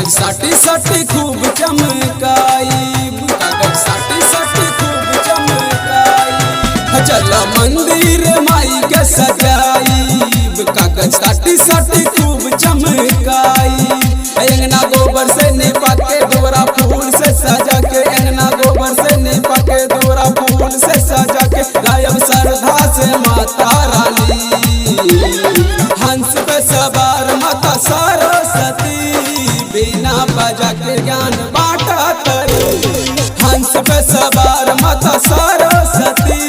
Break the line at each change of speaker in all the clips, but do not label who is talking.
कागज साटी साटी खूब चमकाई, कागज साटी साटी खूब चमकाई। चल मंदिर माई के सजाई, कागज साटी साटी खूब चमकाई। अंगना गोबर से निपा के दोरा फूल से सजा के, अंगना गोबर से निपा के दोरा फूल से सजा के, गायब श्रद्धा से माता रानी। हंस पे सवार माता सरस्वती, बिना बजा के ज्ञान बांटा करे। हंस पे सवार माता सरस्वती,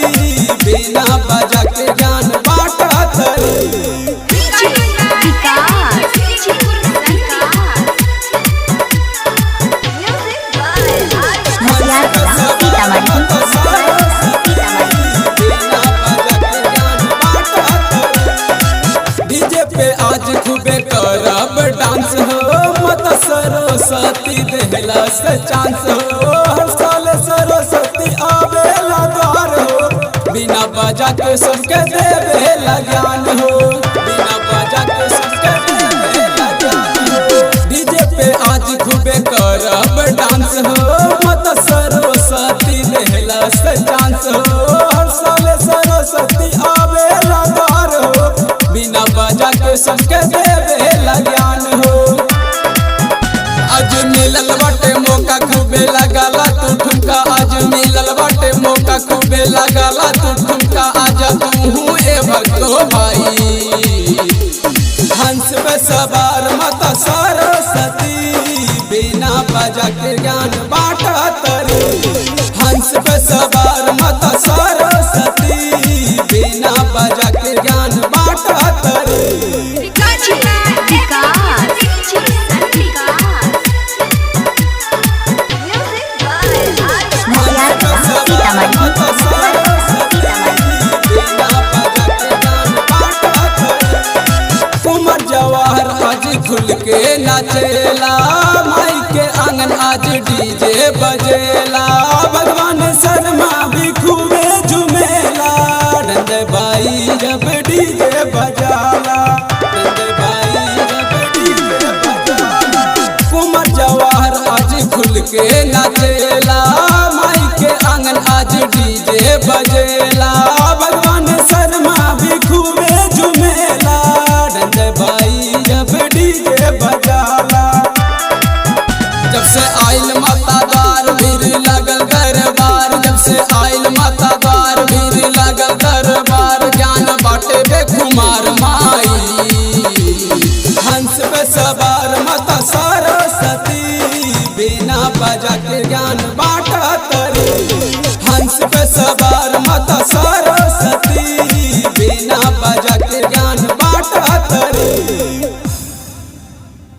बिना बजा के ज्ञान बांटा करे।
विकास
हंस पे सवार माता सरस्वती, बिना बजा के ज्ञान बांटा करे। डीजे पे आज खूबे करब डांस हो, माता सरस्वती देहला से चांस हो। हर साल सरस्वती आवेला द्वार हो, बिना बजा के सबके देवेला ज्ञान हो, बिना बजा के सबके देवेला ज्ञान हो। डीजे पे आज खूबे करब डांस हो, माता सरस्वती देहला से चांस हो। हर साल सरस्वती आवेला द्वार हो, बिना बजा के सबके देवेला ज्ञान हो। आज मिलल बाटे मौका खूबे लगाला तू ठुमका, आज मिलल बाटे मौका खूबे लगाला तू ठुमका। आजा तू ए भक्तो भाई, हंस पे सवार माता सरस्वती, बिना बजा के ज्ञान बांटा तरे। हंस पे सवार माता सरस्वती, बिना बजा के ज्ञान बांटा तरे।
विकास
हंस पे सवार माता सरस्वती, बिना बजा के ज्ञान बांटा तरे। कुमार जवाहर आज खुल के नाचेला, माई के आंगन आज डीजे बजेला। भगवान शर्मा भी खूबे झुमेला, नंद भाई जब डीजे बजाला, नंद भाई जब डीजे बजाला। कुमार जवाहर आज खुल के नाचेला, माई के आंगन आज डीजे बजेला। भगवान शर्मा भी खूबे झुमेला, नंद भाई जब डीजे बजाला। जब से आइल माता द्वार भीड़ लागल दरबार, जब से आइल माता द्वार भीड़ लागल दरबार। ज्ञान बाटे बेखुमार माई, हंस पे सवार माता सरस्वती, बिना बजा के ज्ञान